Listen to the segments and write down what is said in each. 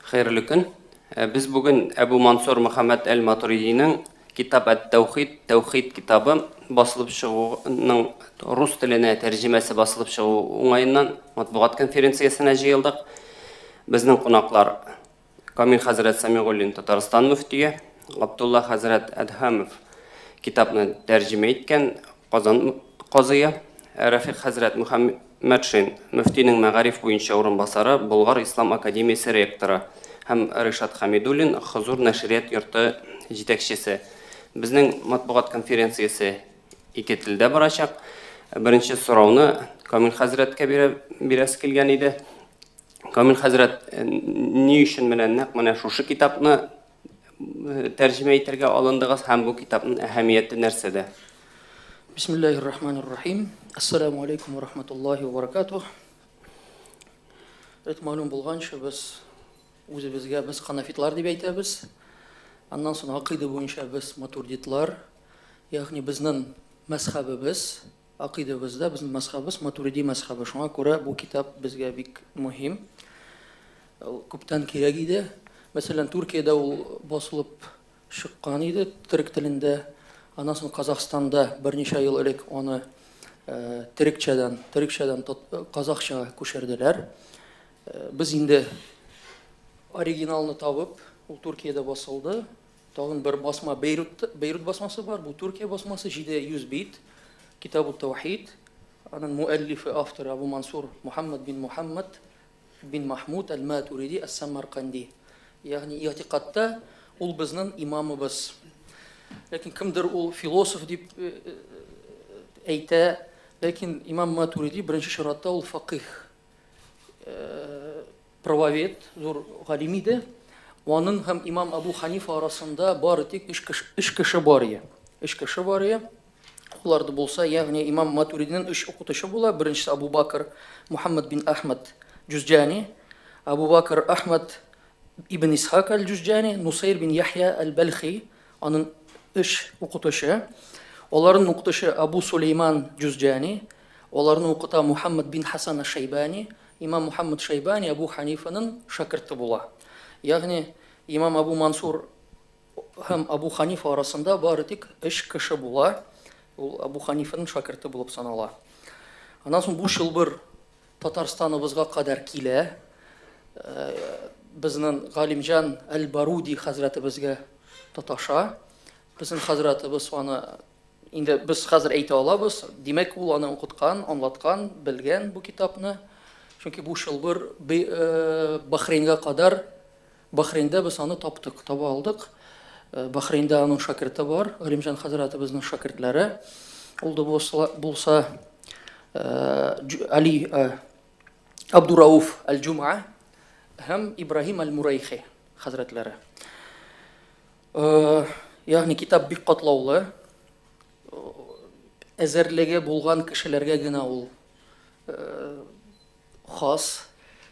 Хәерле көн. Без бүген Әбу Мансур Мөхәммәд әл-Матуридиның Китап әт-Тәүхид, Тәүхид китабы басылып чыгуның рус теленә тәрҗемәсе басылып чыгу уңаеннан матбугат конференциясенә җыелдык. Безнең кунаклар Камил хәзрәт Самигуллин, Татарстан мөфтие, Габдулла хәзрәт Әдһәмов китапны тәрҗемә иткән Казан казые, Рәфикъ хәзрәт Мөхәммәтшин, мөфтинең мәгариф буенча урынбасары, Болгар ислам академиясе ректоры һәм Ришат Хәмидуллин, Хозур нәшрият йорты җитәкчесе. Безнең матбугат конференциясе ике телдә барачак. Беренче сорауны Камил хәзрәткә бирәсе килгән иде. Камил хәзрәт, ни өчен менә нәкъ менә шушы китапны тәрҗемә итәргә алындыгыз һәм бу китапның әһәмияте нәрсәдә? Бисмиллахир рахманир рахим. Ассаламу алейкум ва рахматуллахи ва баракатух. Әйт мәгълүм булганча, без үзебезгә без ханафитлар дип әйтәбез. Аннан соң акыйда буенча без матуридитлар, ягъни безнең мәзхәбебез, акыйдабызда безнең мәзхәбебез матуриди мәзхәбе. Шуңа күрә бу китап безгә бик мөһим. Ул күптән кирәк иде. Мәсәлән, Төркиядә ул басылып чыккан иде төрек телендә. Аннан соң Казахстанда берничә ел элек аны төрекчәдән казахчага күчерделәр. Без инде оригиналны табып, ул Төркиядә басылды. Тагын бер басма Бейрут басмасы бар. Бу Төркия басмасы 700 бит. Китабу Таухид. Аның муэллифе, авторы Абу Мансур Мухаммад бин Мухаммад бин Махмуд әл-Матуриди әс-Самарканди. Ягъни игътикадта ул безнең имамыбыз. Ләкин кемдер ул философ дип әйтә, ләкин имам Матуриди беренче чиратта ул факих, правовед, зур галим иде. Аның һәм имам Абу Ханифа арасында бары тик өч кеше бар иде. Өч кеше бар иде. Уларда булса, ягъни имам Матуридинең өч укытучы була. Беренчесе Абу Бакр Мухаммад бин Ахмад Джузджани, Абу Бакр Ахмад ибн Исхак аль-Джузджани, Нусайр бин Яхья аль-Балхи, аның өч укытучы. Аларның укытучы Абу Сулейман Джузджани, аларны укыта Мухаммад бин Хасан аш-Шайбани. Имам Мухаммад Шайбани Абу Ханифаның шәкерте була. Ягъни имам Абу Мансур һәм Абу Ханифа арасында бары тик өч кеше була. Ул Абу Ханифаның шәкерте булып санала. Аннан соң бу чылбыр Татарстаныбызга кадәр килә. Безнең Галимҗан әл-Баруди хәзрәтебезгә тоташа. Безнең хәзрәтебез аны инде без хәзер әйтә алабыз. Димәк, ул аны укыткан, аңлаткан, белгән бу китапны. Чөнки бу чылбыр Бахрейнга кадәр, Бахрейнда без аны таптык, таба алдык. Бахрейнда аның шәкерте бар, Галимҗан хәзрәтебезнең шәкертләре. Ул да булса Али Абдурауф әл-Җума һәм Ибраһим әл-Мурайхи хәзрәтләре. Ягъни китап бик катлаулы. Әзерлеге булган кешеләргә генә ул хас.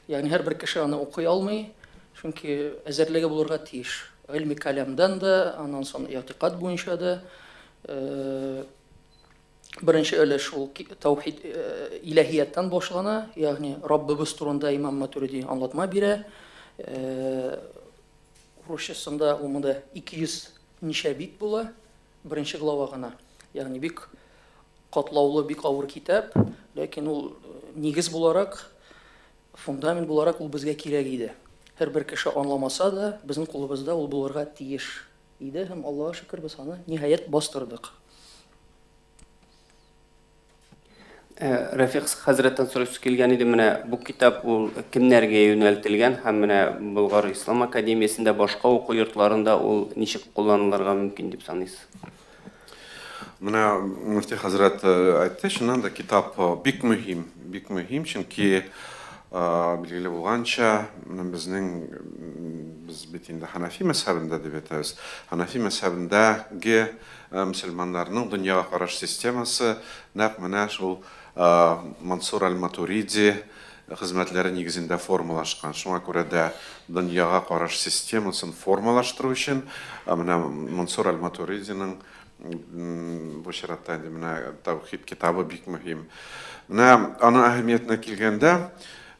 Ягъни һәрбер кеше аны укый алмый, чөнки әзерлеге булырга тиеш. Гыйльми калямдан да, аннан соң игътикад буенча да. Беренче өлеш ул таухид иләһияттән башлана, ягъни Раббыбыз турында имам Матуриди аңлатма бирә. Русчасында ул монда 200 ничә бит була, беренче глава гына. Ягъни бик катлаулы, бик авыр китап, ләкин ул нигез буларак, фундамент буларак ул безгә кирәк иде. Һәрбер кеше аңламаса да, безнең кулыбызда ул булырга тиеш иде һәм Аллаһка шөкер без аны ниһаять бастырдык. Рәфикъ хәзрәттән сорыйсы килгән иде, менә бу китап ул кемнәргә юнәлтелгән һәм менә Болгар Ислам академиясендә, башка уку йортларында ул ничек кулланылырга мөмкин дип саныйсыз? Менә мөфти хәзрәт әйтте, чыннан да китап бик мөһим, бик мөһим, чөнки билгеле булганча, менә без бит инде Ханафи мәзһәбендә дип әйтәбез. Ханафи мәзһәбендәге мөселманнарның дөньяга караш системасы нәкъ менә шул Мансур аль-Матуриди хезмәтләре нигезендә формалашкан. Шуңа күрә дә дөньяга караш системасын формалаштыру өчен менә Мансур аль-Матуридиның бу чиратта инде менә Таухид китабы бик мөһим. Менә аның әһәмиятенә килгәндә,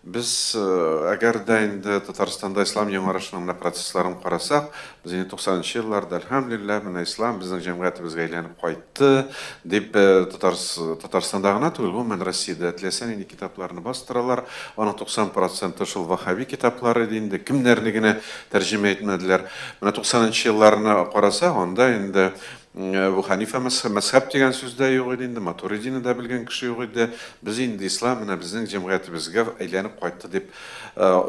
Без, әгәр дә инде Татарстанда ислам яңарышының менә процессларын карасак, без инде 90 елларда, әлхәмдүлилләһ, менә ислам безнең җәмгыятебезгә әйләнеп кайтты дип, Татарстанда гына түгел, гомумән Россиядә теләсә нинди китапларны бастыралар. Аның 90 проценты шул ваһһаби китаплары иде инде, кемнәрне генә тәрҗемә итмәделәр. Менә 90 елларны карасак, анда инде Әбу Ханифа мәзһәб дигән сүз дә юк иде инде, Матуридины да белгән кеше юк иде. Без инде ислам менә безнең җәмгыятебезгә әйләнеп кайтты дип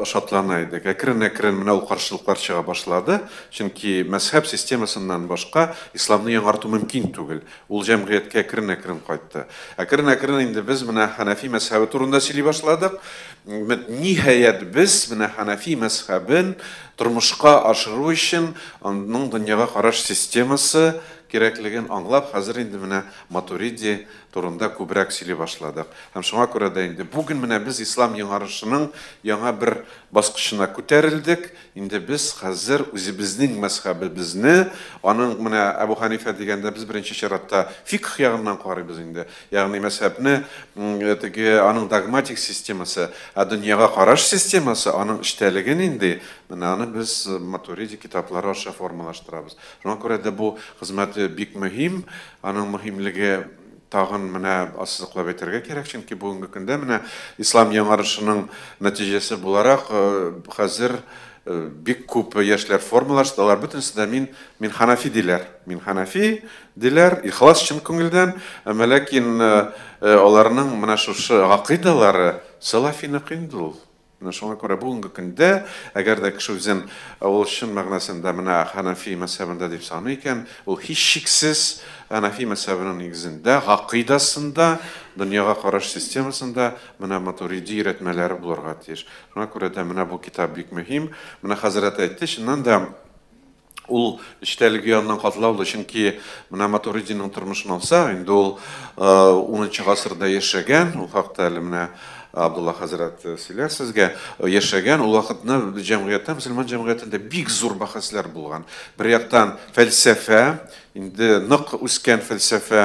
шатлана идек. Әкрен-әкрен менә ул каршылыклар чыга башлады. Чөнки мәзһәб системасыннан башка исламны яңарту мөмкин түгел. Ул җәмгыятькә әкрен-әкрен кайтты. Әкрен-әкрен инде без менә Ханафи мәзһәбе турында сөйли башладык. Ниһаять без менә Ханафи мәзһәбен тормышка ашыру өчен аның дөньяга караш системасы кирәклеген аңлап, хәзер инде менә Матуриди турында күбрәк сөйли башладык. Һәм шуңа күрә дә инде бүген менә без ислам яңарышының яңа бер баскычына күтәрелдек. Инде без хәзер үзебезнең мәзһәбебезне, аның менә Әбу Ханифа дигәндә без беренче чиратта фикх ягыннан карыйбыз инде. Ягъни мәзһәбне, теге аның догматик системасы, ә дөньяга караш системасы, аның эчтәлеге нинди, менә аны без Матуриди китаплары аша формалаштырабыз. Шуңа күрә дә бу хезмәте бик мөһим, аның мөһимлеге тагын менә ассызыклап әйтергә кирәк, чөнки бүгенге көндә менә ислам яңарышының нәтиҗәсе буларак хәзер бик күп яшьләр формалашты, алар бөтенесе дә мин ханафи диләр. Мин ханафи диләр, ихлас чын күңелдән, әмма ләкин аларның менә шушы гакыйдалары салафиныкы инде ул. Менә шуңа күрә бүгенге көндә, әгәр дә кеше үзен ул чын мәгънәсендә менә ханафи мәзһәбендә дип саный икән, ул һичшиксез ханафи мәзһәбенең нигезендә, гакыйдасында, дөньяга караш системасында менә Матуриди өйрәтмәләре булырга тиеш. Шуңа күрә дә менә бу китап бик мөһим. Менә хәзрәт әйтте, чыннан да ул эчтәлеге яныннан катлаулы, чөнки менә Матуридиның тормышын алса, инде ул 10 гасырда яшәгән, ул хакта әле менә Абдулла хәзрәт сөйләр сезгә, яшәгән ул вакытны җәмгыятьтә, мөселман җәмгыятендә бик зур бәхәсләр булган. Бер яктан фәлсәфә, инде нык үскән фәлсәфә,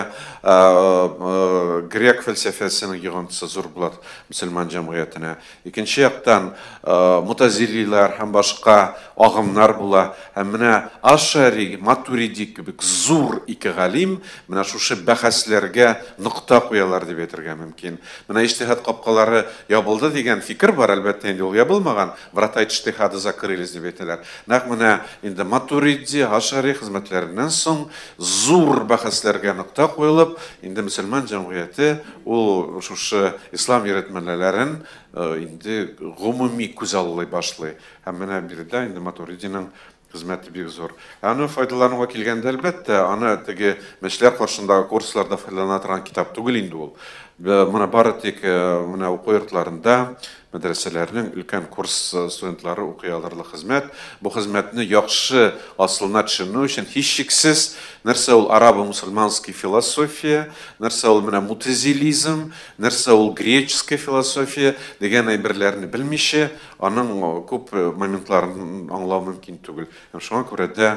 грек фәлсәфәсенең йогынтысы зур була мөселман җәмгыятенә. Икенче яктан мутазилилар һәм башка агымнар була. Һәм менә Ашари, Матуриди кебек зур ике галим менә шушы бәхәсләргә нокта куялар дип әйтергә мөмкин. Менә иҗтиһад капкалары ябылды дигән фикер бар, әлбәттә инде ул ябылмаган, врата иҗтиһада закрылись дип әйтәләр. Нәкъ менә инде Матуриди, Ашари хезмәтләреннән соң зур бәхәсләргә нокта куелып, инде мөселман җәмгыяте ул шушы ислам өйрәтмәләрен инде гомуми күзаллый башлый. Һәм менә биредә инде Матуридиның хезмәте бик зур. Аны файдалануга килгәндә, әлбәттә, аны теге мәчетләр каршындагы курсларда файдалана торган китап түгел инде ул. Менә бары тик менә уку йортларында мәдрәсәләрнең өлкән курс студентлары укый алырлык хезмәт. Бу хезмәтне яхшы асылына төшенү өчен һичшиксез нәрсә ул арабо-мусульманский философия, нәрсә ул менә мутазилизм, нәрсә ул греческая философия дигән әйберләрне белмичә, аның күп моментларын аңлау мөмкин түгел. Һәм шуңа күрә дә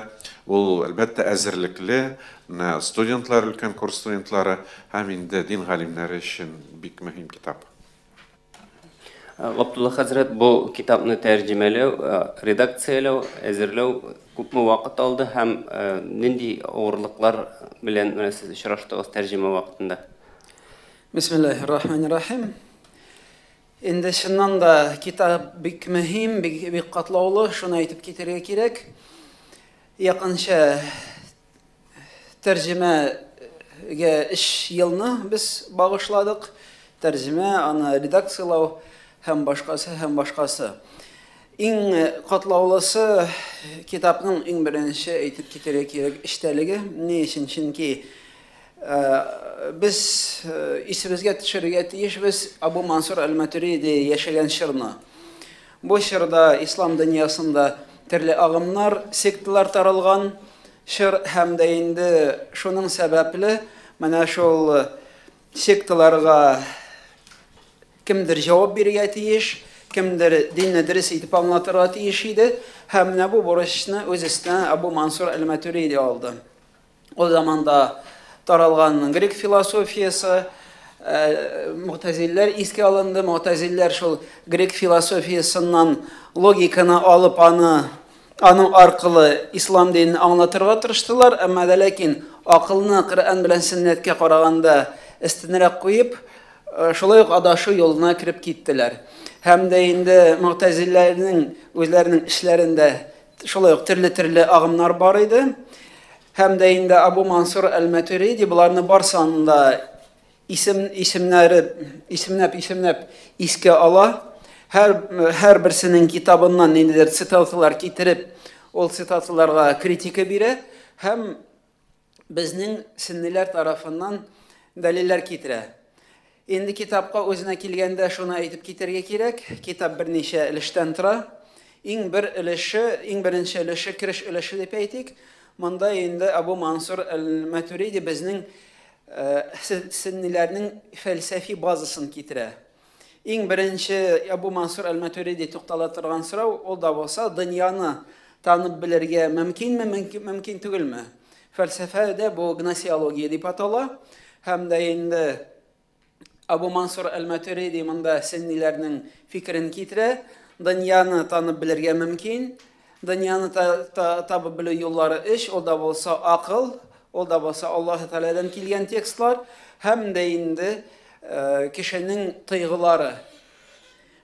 ул әлбәттә әзерлекле, менә студентлар, өлкән курс студентлары һәм инде дин галимнәре өчен бик мөһим китап. Габдулла хәзрәт, бу китапны тәрҗемәләү, редакцияләү, әзерләү күпме вакыт алды һәм нинди авырлыклар белән менә сез очраштыгыз тәрҗемә вакытында? Бисмиллаһир-рахманир-рахим. Инде чыннан да китап бик мөһим, бик катлаулы, шуны әйтеп китәргә кирәк. Якынча тәрҗемәгә 3 елны без багышладык. Тәрҗемә, аны редакцияләү һәм башкасы, һәм башкасы. Иң катлаулысы китапның иң беренче әйтеп китәргә кирәк эчтәлеге. Ни өчен? Чөнки без исебезгә төшерергә тиешбез Абу Мансур әл-Матуриди яшәгән чорны. Бу чорда ислам дөньясында төрле агымнар, секталар таралган чор һәм дә инде шуның сәбәпле менә шул секталарга кемдер җавап бирергә тиеш, кемдер динне дөрес итеп аңлатырга тиеш иде. Һәм менә бу бурычны үз өстенә Абу Мансур әл-Матуриди алды. Ул заманда таралган грек философиясе, Мугътазилләр искә алынды. Мугътазилләр шул грек философиясеннән логиканы алып, аны аның аркылы ислам динен аңлатырга тырыштылар, әмма дә ләкин акылны Коръән белән сөннәткә караганда өстенрәк куеп, шулай ук адашу юлына кереп киттеләр. Һәм дә инде мугътазилләрнең үзләренең эшләрендә шулай ук төрле-төрле агымнар бар иде. Һәм дә инде Абу Мансур әл-Матуриди боларны барсын да исем исемнәре исемнәп исемнәп искә ала. Һәр берсенең китабыннан ниндидер цитаталар китереп, ул цитаталарга критика бирә һәм безнең сөнниләр тарафыннан дәлилләр китерә. Инде китапка үзенә килгәндә шуны әйтеп китәргә кирәк, китап берничә өлештән тора. Иң бер өлеше, иң беренче өлеше кереш өлеше дип әйтик. Монда инде Абу Мансур әл-Матуриди безнең сөнниләрнең фәлсәфи базасын китерә. Иң беренче Абу Мансур әл-Матуриди туктала торган сорау, ул да булса дөньяны танып белергә мөмкинме, мөмкин түгелме? Фәлсәфәдә бу гносеология дип атала. Һәм дә инде Абу Мансур әл-Матуриди монда сөнниләрнең фикерен китерә. Дөньяны танып белергә мөмкин. Дөньяны табып белү юллары өч, ул да булса акыл, ул да булса Аллаһ Тәгаләдән килгән текстлар һәм дә инде кешенең тойгылары.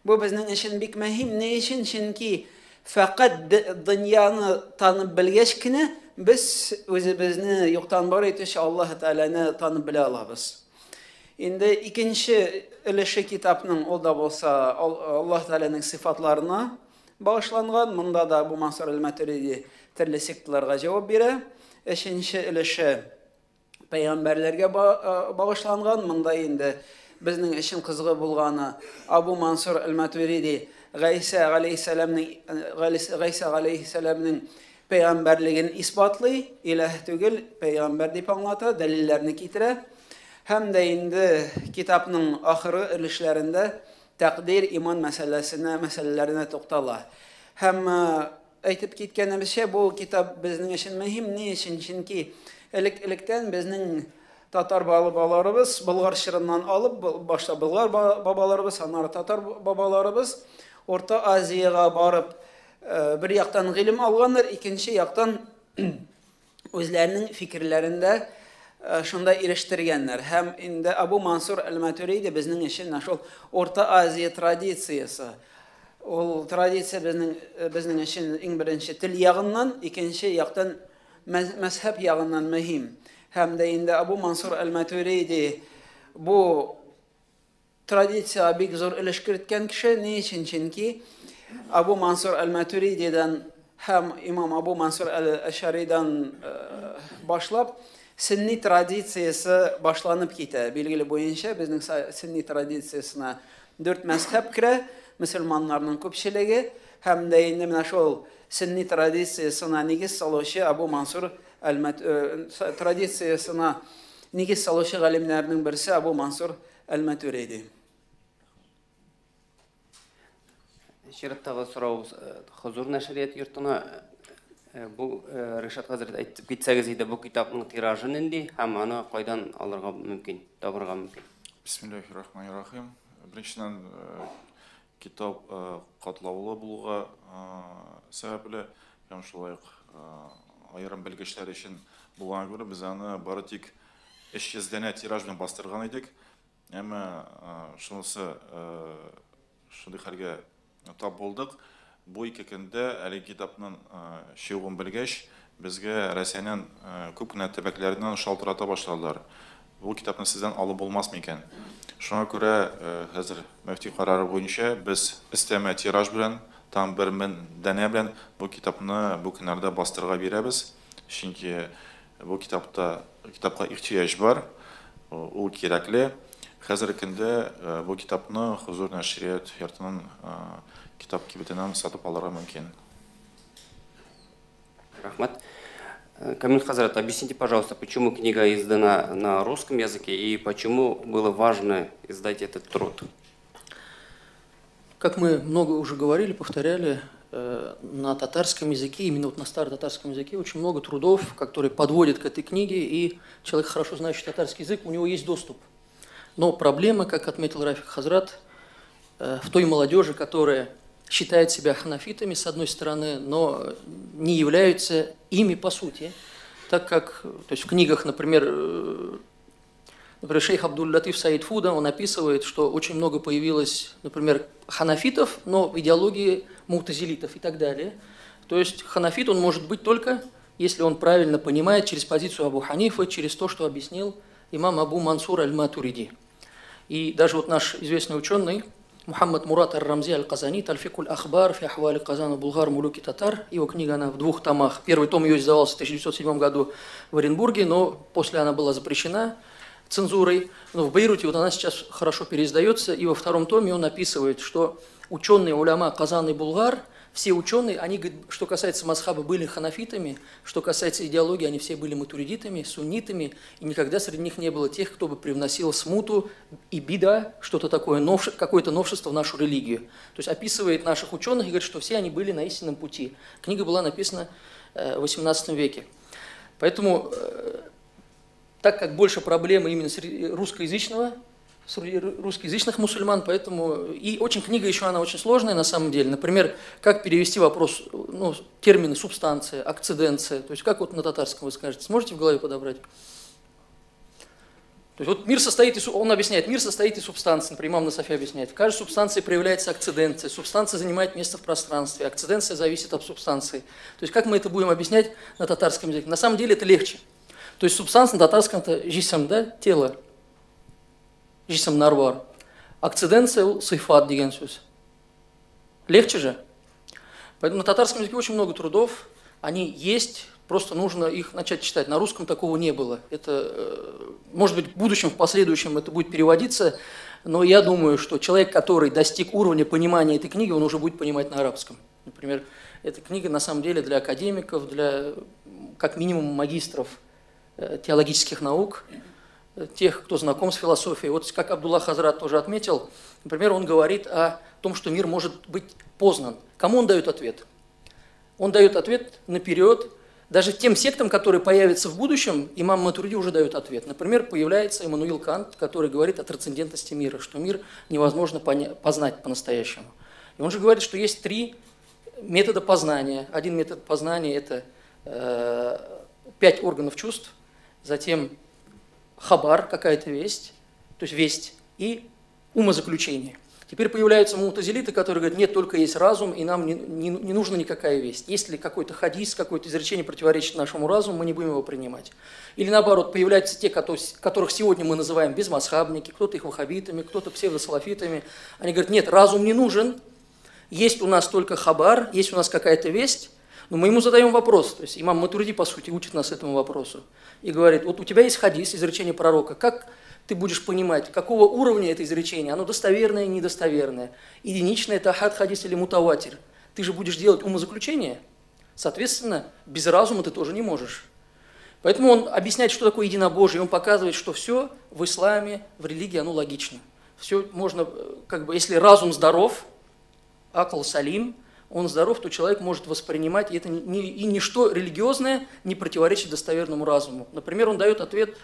Бу безнең өчен бик мөһим. Ни өчен? Чөнки фәкать дөньяны танып белгәч кенә без үзебезне юктан бар итүче Аллаһ Тәгаләне танып белә алабыз. Инде икенче өлеше китапның, ул да булса Аллаһ Тәгаләнең сыйфатларына багышланган. Монда да Абу Мансур әл-Матуриди төрле секталарга җавап бирә. Өченче өлеше пәйгамбәрләргә багышланган. Монда инде безнең өчен кызыгы булганы Абу Мансур әл-Матуриди Гайсә галәйһиссәламнең пәйгамбәрлеген исбатлый, илаһ түгел, пәйгамбәр дип аңлата, дәлилләрне китерә. Һәм дә инде китапның ахыры өлешләрендә тәкъдир, иман мәсьәләсенә, мәсьәләләренә туктала. Һәм әйтеп киткәнебезчә, бу китап безнең өчен мөһим. Ни өчен? Чөнки элек-электән безнең татар бабаларыбыз Болгар чорыннан алып, башта болгар бабаларыбыз, аннары татар бабаларыбыз Орта Азиягә барып, бер яктан гыйлем алганнар, икенче яктан үзләренең фикерләрендә шунда ирештергәннәр. Һәм инде Абу Мансур әл-Матуриди безнең өчен шул Орта Азия традициясе. Ул традиция безнең өчен иң беренче тел ягыннан, икенче яктан мәзһәб ягыннан мөһим. Һәм дә инде Абу Мансур әл-Матуриди бу традиция бик зур өлеш керткән кеше. Ни өчен? Чөнки Абу Мансур әл-Матуридидан һәм имам Абу Мансур әл-Ашаридан башлап сөнни традициясе башланып китә. Билгеле буенча безнең сөнни традициясенә дүрт мәзһәб керә, мөселманнарның күпчелеге, һәм дә инде менә шул сөнни традициясенә нигез салучы Абу Мансур традициясенә нигез салучы галимнәрнең берсе Абу Мансур әл-Матуриди. Чираттагы сорау Хозур нәшрият йортына. Бу Ришат хәзрәт әйтеп китсәгез иде, бу китапның тиражы нинди һәм аны кайдан алырга мөмкин, табырга мөмкин? Бисмиллахир-рахманир-рахим. Беренчедән, китап катлаулы булуга сәбәпле һәм шулай ук аерым белгечләр өчен булганга күрә без аны бары тик 300 данә тираж белән бастырган идек. Әмма шунысы шундый хәлгә тап булдык. Бу ике көндә әлеге китапның чыгуын белгәч, безгә Россиянең күп кенә төбәкләреннән шалтырата башладылар. Бу китапны сездән алып булмас микән? Шуңа күрә хәзер мөфти карары буенча без өстәмә тираж белән, там 1000 данә белән бу китапны бу көннәрдә бастырырга бирәбез. Чөнки бу китапка ихтыяҗ бар, ул кирәкле. Хәзерге көндә бу китапны Хозур нәшрият йортының китап кибетеннән сатып алырга мөмкин. Рахмат. Камиль хазрат, объясните, пожалуйста, почему книга издана на русском языке и почему было важно издать этот труд? Как мы много уже говорили, повторяли, на татарском языке, именно вот на старо-татарском языке, очень много трудов, которые подводят к этой книге, и человек, хорошо знающий татарский язык, у него есть доступ Но проблема, как отметил Рафик Хазрат, в той молодежи, которая считает себя ханафитами, с одной стороны, но не являются ими по сути, так как, то есть в книгах, например, шейх Абдул-Латиф Саид Фуда, он описывает, что очень много появилось, например, ханафитов, но в идеологии мутазилитов и так далее. То есть ханафит он может быть только, если он правильно понимает через позицию Абу Ханифа, через то, что объяснил имам Абу Мансур аль-Матуриди. И даже вот наш известный ученый Мухаммад Мурат ар-Рамзи аль-Казани, Тальфикуль Ахбар, фи ахвали Казана, Булгар, Мулюки, Татар. Его книга, она в двух томах. Первый том ее издавался в 1907 году в Оренбурге, но после она была запрещена цензурой. Но в Бейруте вот она сейчас хорошо переиздается. И во втором томе он описывает, что ученые уляма Казан и Булгар, все ученые, они, говорит, что касается мазхаба, были ханафитами, что касается идеологии, они все были матуридитами, суннитами, и никогда среди них не было тех, кто бы привносил смуту и беда, что-то такое, какое-то новшество в нашу религию. То есть описывает наших ученых и говорит, что все они были на истинном пути. Книга была написана в XVIII веке. Поэтому, так как больше проблемы именно среди русскоязычных мусульман, поэтому и очень книга еще она очень сложная на самом деле. Например, как перевести вопрос, ну, термины субстанция, акциденция, то есть как вот на татарском вы скажете, сможете в голове подобрать? То есть вот мир состоит из, он объясняет, мир состоит из субстанций, например, имам Насафи объясняет, в каждой субстанции проявляется акциденция, субстанция занимает место в пространстве, акциденция зависит от субстанции. То есть как мы это будем объяснять на татарском языке? На самом деле это легче. То есть субстанция на татарском это жисам, да, тело. Жисам нарвар. Акциденция сифат деген сөз. Легче же? Поэтому на татарском языке очень много трудов, они есть, просто нужно их начать читать. На русском такого не было. Это, может быть, в будущем, в последующем это будет переводиться, но я думаю, что человек, который достиг уровня понимания этой книги, он уже будет понимать на арабском. Например, эта книга на самом деле для академиков, для как минимум магистров теологических наук, тех, кто знаком с философией. Вот как Абдулла Хазрат тоже отметил, например, он говорит о том, что мир может быть познан. Кому он дает ответ? Он дает ответ наперед. Даже тем сектам, которые появятся в будущем, имам Матуриди уже дает ответ. Например, появляется Иммануил Кант, который говорит о трансцендентности мира, что мир невозможно познать по-настоящему. И он же говорит, что есть три метода познания. Один метод познания – это 5 органов чувств, затем хабар, какая-то весть, то есть весть, и умозаключение. Теперь появляются мутазилиты, которые говорят, нет, только есть разум, и нам не нужна никакая весть. Если какой-то хадис, какое-то изречение противоречит нашему разуму, мы не будем его принимать. Или наоборот, появляются те, которых сегодня мы называем безмазхабники, кто-то их ваххабитами, кто-то псевдосалафитами. Они говорят, нет, разум не нужен, есть у нас только хабар, есть у нас какая-то весть, но мы ему задаем вопрос, то есть имам Матуриди, по сути, учит нас этому вопросу. И говорит, вот у тебя есть хадис, изречение пророка, как ты будешь понимать, какого уровня это изречение, оно достоверное, недостоверное, единичное, это ахад хадис или мутаватир. Ты же будешь делать умозаключение, соответственно, без разума ты тоже не можешь. Поэтому он объясняет, что такое единобожие, он показывает, что все в исламе, в религии, оно логично. Все можно, как бы, если разум здоров, акл салим, он здоров, то человек может воспринимать, и это и ничто религиозное не противоречит достоверному разуму. Например, он дает ответ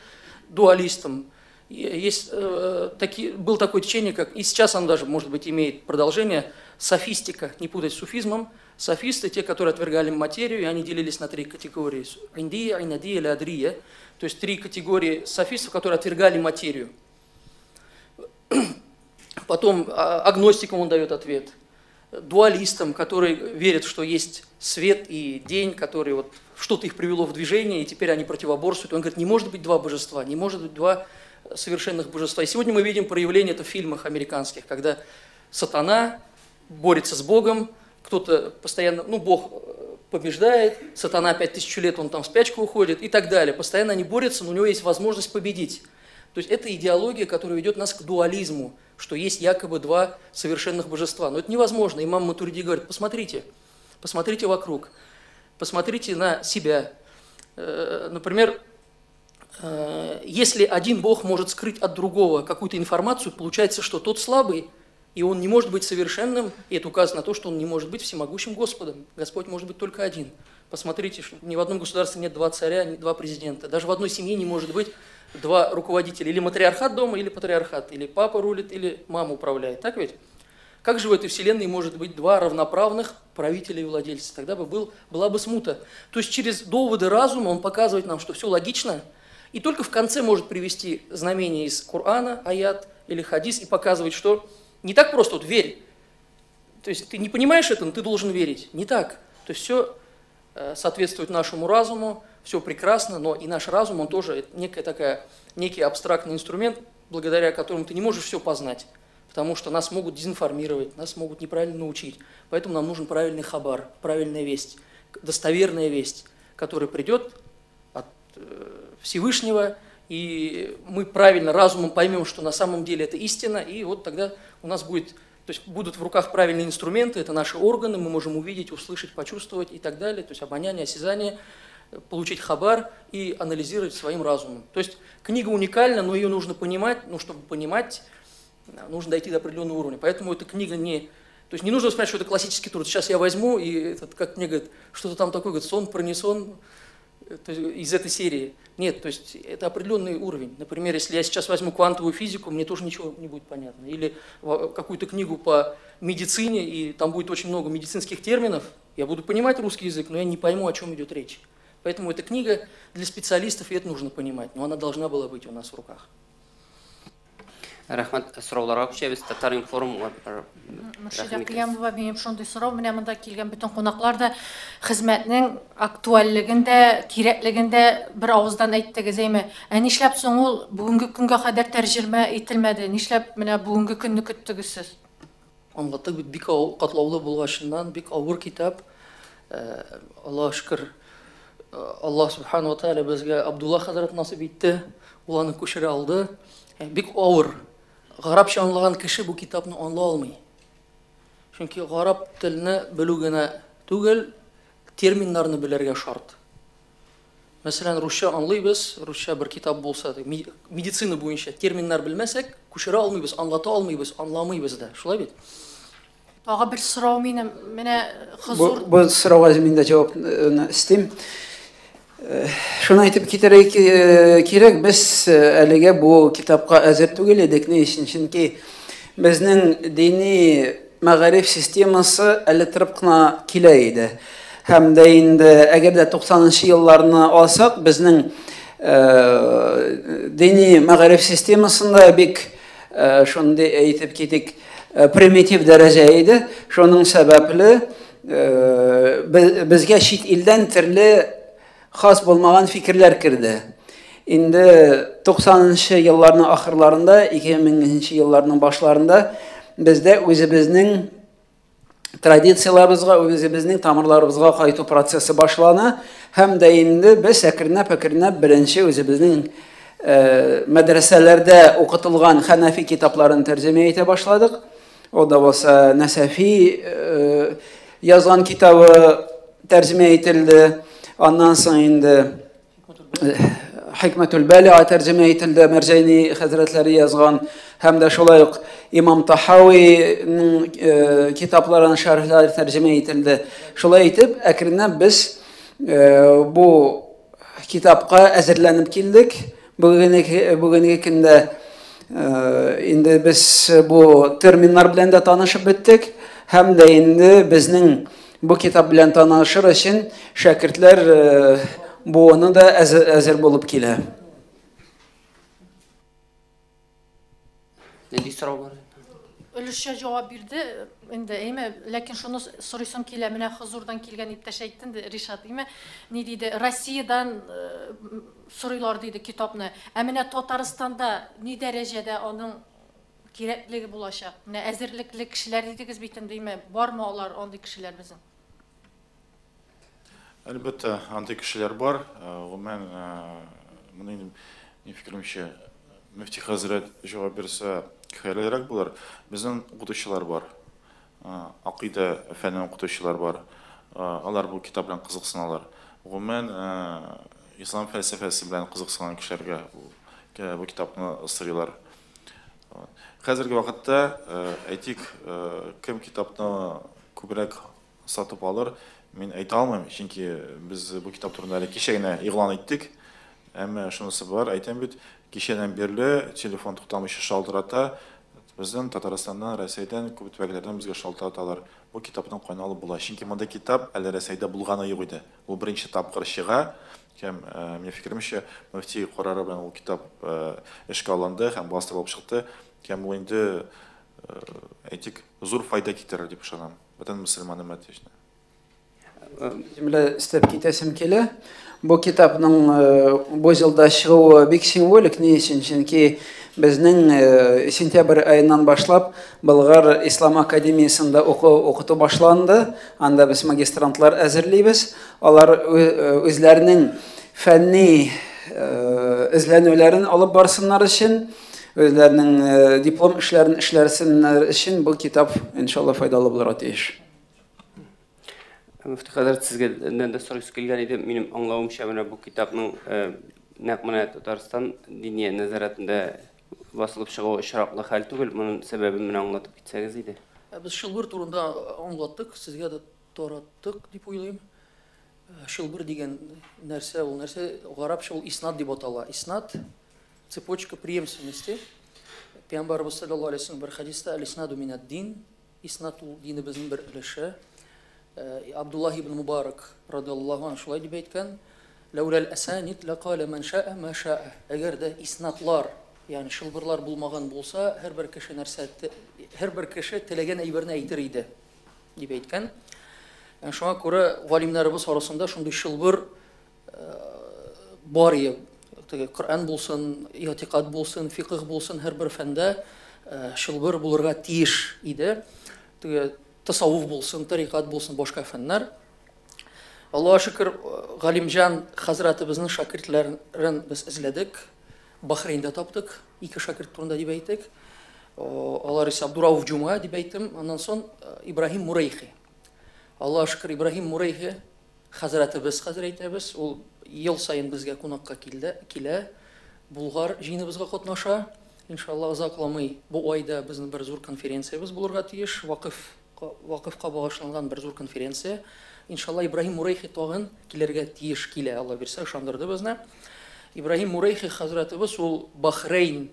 дуалистам. Есть, был такое течение, как, и сейчас оно даже, может быть, имеет продолжение, софистика, не путать с суфизмом. Софисты, те, которые отвергали материю, и они делились на три категории. Индия, инадия или адрия. То есть три категории софистов, которые отвергали материю. Потом агностикам он дает ответ. Дуалистам, которые верят, что есть свет и день, который вот что-то их привело в движение, и теперь они противоборствуют. Он говорит, не может быть два божества, не может быть два совершенных божества. И сегодня мы видим проявление это в фильмах американских, когда сатана борется с Богом, кто-то постоянно, ну, Бог побеждает, сатана 5000 лет, он там в спячку уходит и так далее. Постоянно они борются, но у него есть возможность победить. То есть это идеология, которая ведет нас к дуализму, что есть якобы два совершенных божества. Но это невозможно. Имам Матуриди говорит, посмотрите, посмотрите вокруг, посмотрите на себя. Например, если один Бог может скрыть от другого какую-то информацию, получается, что тот слабый, и он не может быть совершенным, и это указано на то, что он не может быть всемогущим Господом. Господь может быть только один. Посмотрите, что ни в одном государстве нет два царя, ни два президента. Даже в одной семье не может быть два руководителя, или матриархат дома, или патриархат, или папа рулит, или мама управляет, так ведь? Как же в этой вселенной может быть два равноправных правителя и владельца? Тогда бы была бы смута. То есть через доводы разума он показывает нам, что все логично, и только в конце может привести знамение из Корана, аят или хадис, и показывать, что не так просто, вот верь. То есть ты не понимаешь это, но ты должен верить. Не так. То есть все соответствует нашему разуму, все прекрасно, но и наш разум, он тоже некий абстрактный инструмент, благодаря которому ты не можешь все познать, потому что нас могут дезинформировать, нас могут неправильно научить. Поэтому нам нужен правильный хабар, правильная весть, достоверная весть, которая придет от Всевышнего, и мы правильно разумом поймем, что на самом деле это истина, и вот тогда у нас будет, то есть будут в руках правильные инструменты, это наши органы, мы можем увидеть, услышать, почувствовать и так далее, то есть обоняние, осязание, получить хабар и анализировать своим разумом. То есть книга уникальна, но ее нужно понимать, но чтобы понимать, нужно дойти до определенного уровня. Поэтому эта книга не... То есть не нужно воспринимать, что это классический труд. Сейчас я возьму и, этот, как мне говорят, что-то там такое, говорит, сон про не сон, то есть из этой серии. Нет, то есть это определенный уровень. Например, если я сейчас возьму квантовую физику, мне тоже ничего не будет понятно. Или какую-то книгу по медицине, и там будет очень много медицинских терминов, я буду понимать русский язык, но я не пойму, о чем идет речь. Поэтому эта книга для специалистов, и это нужно понимать, но она должна была быть у нас в руках. Рәхмәт, сорауларга күчәбез. Татар-информ. Мөршидә Кыямова, минем шундый сорау, менә монда килгән бөтен кунаклар да хезмәтнең актуальлеген дә, кирәклеген дә бер авыздан әйттегез, әйме? Ә нишләп соң ул бүгенге көнгә кадәр тәрҗемә ителмәде? Нишләп менә бүгенге көнне көттегез сез? Аңлаттык бит, бик катлаулы булгачыннан, бик авыр китап. Аллаһ шөкер, Аллаһ субхану ва тааля безгә Абдулла хәзрәт насыйп итте, ул аны күчерә алды. Бик авыр. Гарапча аңлаган кеше бу китапны аңлый алмый. Чөнки гарап телне белү генә түгел, терминнарны белергә шарт. Мәсәлән, русча аңлыйбыз, русча бер китап булса, медицина буенча терминнар белмәсәк, күчерә алмыйбыз, аңлата алмыйбыз, аңламыйбыз да. Шулай бит? Тагы бер сорау минем, менә хозур. Бу сорауга мин дә җавап истим. Шуны әйтеп китәргә кирәк, без әлегә бу китапка әзер түгел идек. Ни өчен? Чөнки безнең дини мәгариф системасы әле торып кына килә иде. Һәм дә инде әгәр дә 90-нчы елларны алсак, безнең дини мәгариф системасында бик шундый әйтеп китик, примитив дәрәҗә иде. Шуның сәбәпле безгә чит илдән төрле хас булмаган фикерләр керде. Инде 90-нчы елларның ахырларында, 2000-нче елларның башларында бездә үзебезнең традицияләребезгә, үзебезнең тамырларыбызга кайту процессы башлана һәм дә инде без әкренләп-әкренләп беренче үзебезнең мәдрәсәләрдә укытылган Ханафи китапларын тәрҗемә итә башладык. Ул да булса Нәсәфи язган китабы тәрҗемә ителде. Аннан соң инде Хикмәтул Балиа тәрҗемә ителде, Мәрҗани хәзрәтләре язган, һәм дә шулай ук Имам Тахауиның китапларын шәрхләре тәрҗемә ителде. Шулай итеп, әкренләп без бу китапка әзерләнеп килдек. Бүгенге көндә инде без бу терминнар белән дә танышып беттек, һәм дә инде безнең бу китап белән танышыр өчен шәкертләр буыны да әзер булып килә. Нинди сорау бар? Өлешчә җавап бирде инде, әйме, ләкин шуны сорыйсым килә, менә хозурдан килгән иптәш әйтте инде, Ришат, әйме, ни диде, Россиядән сорыйлар диде китапны. Ә менә Татарстанда ни дәрәҗәдә аның кирәклеге булачак? Менә әзерлекле кешеләр дидегез бит инде, әйме, бармы алар андый кешеләр безнең? Әлбәттә, андый кешеләр бар. Гомумән, моны инде, минем фикеремчә, мөфти хәзрәт җавап бирсә хәерлерәк булыр. Безнең укытучылар бар. Акыйда фәнен укытучылар бар. Алар бу китап белән кызыксыналар. Гомумән, ислам фәлсәфәсе белән кызыксынган кешеләргә бу китапны сорыйлар. Хәзерге вакытта, әйтик, кем китапны күбрәк сатып алыр, мин әйтә алмыйм, чөнки без бу китап турында әле кичә генә игълан иттек. Әмма шунысы бар, әйтәм бит, Кичәдән бирле телефон туктамыйча шалтырата. Бездән Татарстаннан, Рәсәйдән, күп төбәкләрдән безгә шалтыраталар. Бу китапны кайдан алып була? Чөнки монда китап әле Рәсәйдә булганы юк иде. Ул беренче тапкыр чыга. Һәм, минем фикеремчә, мөфти карары белән ул китап эшкә алынды һәм бастырылып чыкты. Һәм ул инде, әйтик, зур файда китерер дип ышанам. Бөтен мөселман өммәте өчен. Җөмлә өстәп китәсем килә. Бу китапның бу елда чыгуы бик символик. Ни өчен? Чөнки безнең сентябрь аеннан башлап Болгар Ислам академиясендә уку укыту башланды. Анда без магистрантлар әзерлибез. Алар үзләренең фәнни эзләнүләрен алып барсыннар өчен, үзләренең диплом эшләрен эшләрсеннәр өчен бу китап иншалла файдалы булырга тиеш. Мөфти хәзрәт, сезгә дә сорыйсы килгән иде. Минем аңлавымча, менә бу китапның нәкъ менә Татарстан Диния нәзарәтендә басылып чыгуы очраклы хәл түгел. Моның сәбәбен менә аңлатып китсәгез иде. Без чылбыр турында аңлаттык, сезгә дә тараттык дип уйлыйм. Чылбыр дигән нәрсә, ул нәрсә, гарәпчә ул иснад дип атала. Иснад — цепочка преемственности. Пәйгамбәребез саллаллаһу алейһи вәсәлләм бер хәдистә: «Әл-иснаду минад-дин», иснад ул динебезнең бер өлеше. Абдуллаһ ибн Мубарак радиаллаһу анһу шулай дип әйткән: «Ләүләл әсанид ләкалә ман ша'a ма ша'a». Әгәр дә иснадлар, ягъни чылбырлар булмаган булса, һәрбер кеше теләгән әйберне әйтер иде, дип әйткән. Шуңа күрә галимнәребез арасында шундый чылбыр бар иде. Теге Коръән булсын, игътикад булсын, фикх булсын, һәрбер фәндә чылбыр булырга тиеш иде. Теге тасаввуф булсын, тарикат булсын, башка фәннәр. Аллаһуга шөкер, Галимҗан хәзрәтебезнең шәкертләрен без эзләдек. Бахрейнда таптык, ике шәкерт турында дип әйттек. Алар исә Абдурауф Җума дип әйттем. Аннан соң Ибраһим Мурейхи. Аллаһуга шөкер, Ибраһим Мурейхи хәзрәтебез хәзер әйтәбез. Ул ел саен безгә кунакка килде, килә. Булгар җыеныбызга катнаша. Иншалла, озакламый бу айда безнең бер зур конференциябез булырга тиеш. Вакыфка багышланган бер зур конференция. Иншалла, Ибраһим Мурейхи тагын килергә тиеш, килә, Алла бирсә, ышандырды безне. Ибраһим Мурейхи хәзрәтебез ул Бахрейн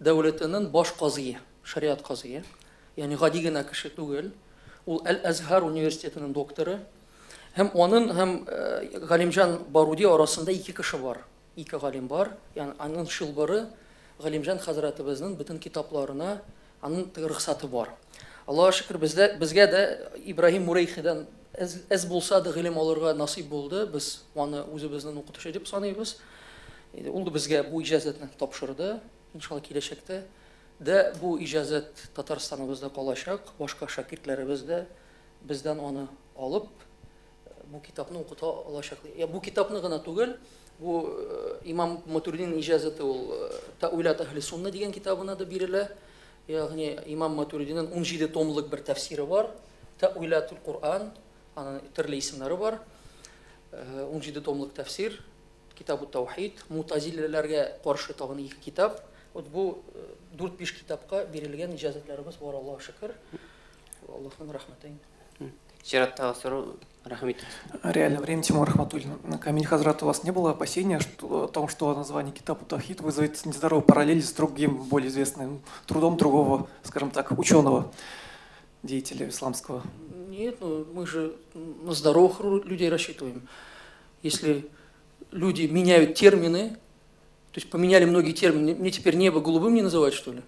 дәүләтенең баш казые, шариат казые. Ягъни гади генә кеше түгел. Ул Әл-Әзһар университетының докторы. Һәм аның һәм Галимҗан Баруди арасында ике кеше бар. Ике галим бар. Ягъни аның чылбыры Галимҗан хәзрәтебезнең бөтен китапларына аның рөхсәте бар. Аллаһуга шөкер, бездә безгә дә Ибраһим Мурейхидан әз булса да гыйлем алырга насыйп булды. Без аны үзебезнең укытучы дип саныйбыз. Ул да безгә бу иҗазәтне тапшырды. Иншалла, киләчәктә дә бу иҗазәт Татарстаныбызда калачак. Башка шәкертләребез дә бездән аны алып, бу китапны укыта алачак. Я бу китапны гына түгел, бу имам Матуридин иҗазәте ул Тәүилат әһли сунна дигән китабына да бирелә. Ягъни имам Матуридинның 17 томлык бер тәфсире бар. Тәүилатул Куръан, аның төрле исемнәре бар. 17 томлык тәфсир, Китабу Таухид, мутазилеләргә каршы тагын ике китап. Вот бу 4-5 китапка бирелгән иҗазәтләребез бар, Аллаһуга шөкер. Аллаһның рәхмәте инде. Чираттагы сорау, рәхим итегез. Реальное время, Тимур Рахматуллин. Камиль Хазрат, у вас не было опасения о том, что название Китабу Таухид вызовет нездоровую параллель с другим, более известным трудом другого, скажем так, ученого, деятеля исламского? Нет, ну мы же на здоровых людей рассчитываем. Если люди меняют термины, то есть поменяли многие термины, мне теперь небо голубым не называть, что ли?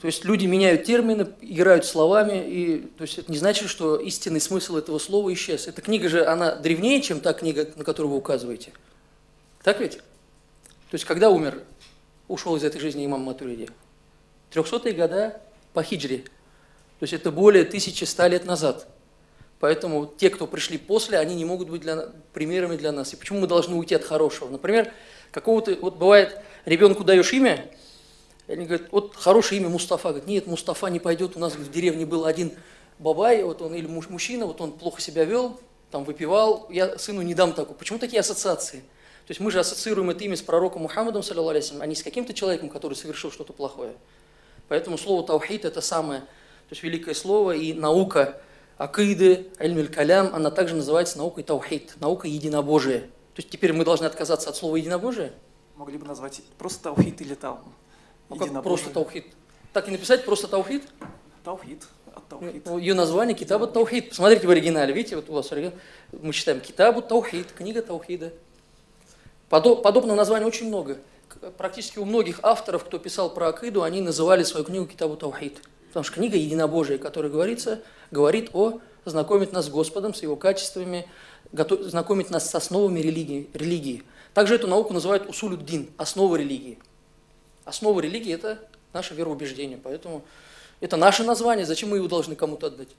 То есть люди меняют термины, играют словами, и то есть это не значит, что истинный смысл этого слова исчез. Эта книга же, она древнее, чем та книга, на которую вы указываете. Так ведь? То есть когда умер, ушел из этой жизни имам Матуриди? 300-е года по хиджре. То есть это более 1100 лет назад. Поэтому те, кто пришли после, они не могут быть примерами для нас. И почему мы должны уйти от хорошего? Например, какого-то, вот бывает, ребенку даешь имя, и они говорят: «Вот хорошее имя Мустафа». Говорит: «Нет, Мустафа не пойдет, у нас в деревне был один бабай, вот он или мужчина, вот он плохо себя вел, там выпивал, я сыну не дам такого». Почему такие ассоциации? То есть мы же ассоциируем это имя с пророком Мухаммадом, саллаллаху алейхи, а не с каким-то человеком, который совершил что-то плохое. Поэтому слово таухид – это самое, то есть великое слово, и наука акиды, ильм калям, она также называется наукой таухид, наукой единобожия. То есть теперь мы должны отказаться от слова единобожие? Могли бы назвать просто таухид или там Ну как просто таухид? Так и написать просто таухид? Таухид. Таухид. Ее название Китаб ат-Таухид. Посмотрите в оригинале, видите, вот у вас оригинал. Мы читаем Китаб ат-Таухид, книга Таухида. Подобного названия очень много. Практически у многих авторов, кто писал про акиду, они называли свою книгу Китаб ат-Таухид. Потому что книга единобожия, которая говорит о, знакомит нас с Господом, с его качествами, знакомит нас с основами религии. Также эту науку называют усулюддин, основа религии. Основа религии – это наше вероубеждение, поэтому это наше название, зачем мы его должны кому-то отдать?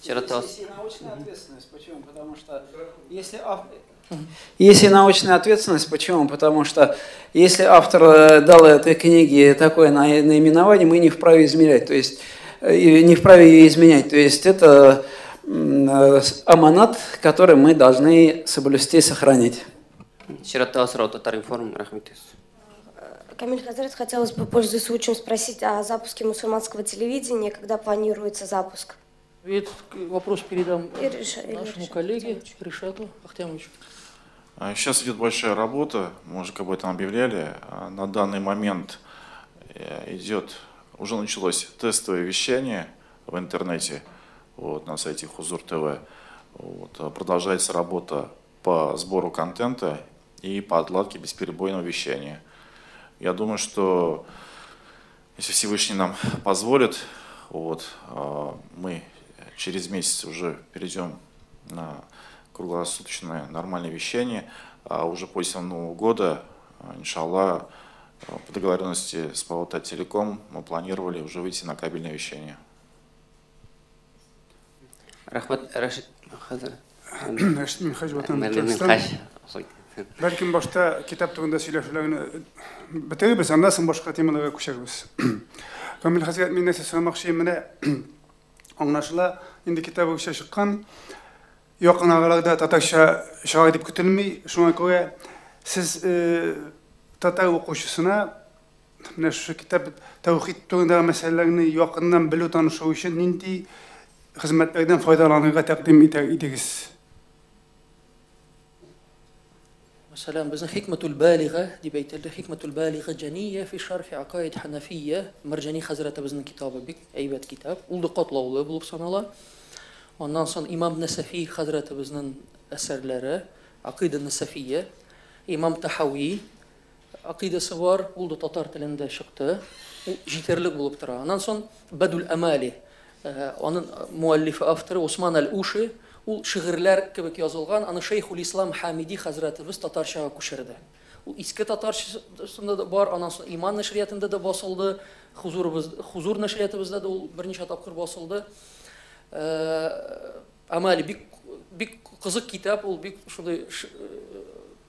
Есть и научная ответственность. Почему? Потому что если есть и научная ответственность, почему? Потому что если автор дал этой книге такое наименование, мы не вправе измерять, то есть не вправе ее изменять. То есть это аманат, который мы должны соблюсти и сохранить. Камиль Хазрат, хотелось бы, пользуясь случаем, спросить о запуске мусульманского телевидения, когда планируется запуск? Этот вопрос передам нашему коллеге Ришату Ахтямовичу. Сейчас идет большая работа, мы уже об этом объявляли. На данный момент идет, уже началось тестовое вещание в интернете, вот, на сайте Хузур ТВ. Вот, продолжается работа по сбору контента и по отладке бесперебойного вещания. Я думаю, что если Всевышний нам позволит, вот, мы через месяц уже перейдем на круглосуточное нормальное вещание, а уже после Нового года, иншаллах, по договоренности с ПАО «Телеком» мы планировали уже выйти на кабельное вещание. Рахмат, Рашид Хазрат. Рашид Минхаҗ, Ватан Татарстан. Бәлкем башта китап турында сөйләшүләрне бетерербез, аннан соң башка темаларга күчәрбез. Камил хәзрәт, мин нәрсә сорамакчы, менә аңлашыла, инде китап русча чыккан, якын араларда татарча чыгар дип көтелми, шуңа күрә сез татар укучысына менә шушы китап тәүхид турындагы мәсьәләләрне якыннан белү, танышу өчен нинди хезмәтләрдән файдаланырга тәкъдим итәр идегез? Мәсәлән, безнең Хикмәтул Балига дип әйтелде. Хикмәтул Балига җания фи шархи акаид ханафия. Марҗани хәзрәтебезнең китабы бик әйбәт китап. Ул да катлаулы булып санала. Аннан соң Имам Насафи хәзрәтебезнең әсәрләре, Акыйда Насафия, Имам Тахави акыйдасы бар, ул да татар телендә чыкты. Ул җитәрлек булып тора. Аннан соң Бәдул Амали, аның муаллифы авторы Усман аль-Уши, ул шигырьләр кебек язылган, аны Шейхул Ислам Хамиди хәзрәтебез татарчага күчерде. Ул иске татарчасында да бар, аннан соң Иман нәшриятында да басылды, Хузур нәшриятыбызда да ул берничә тапкыр басылды. Амали бик кызык китап, ул бик шундый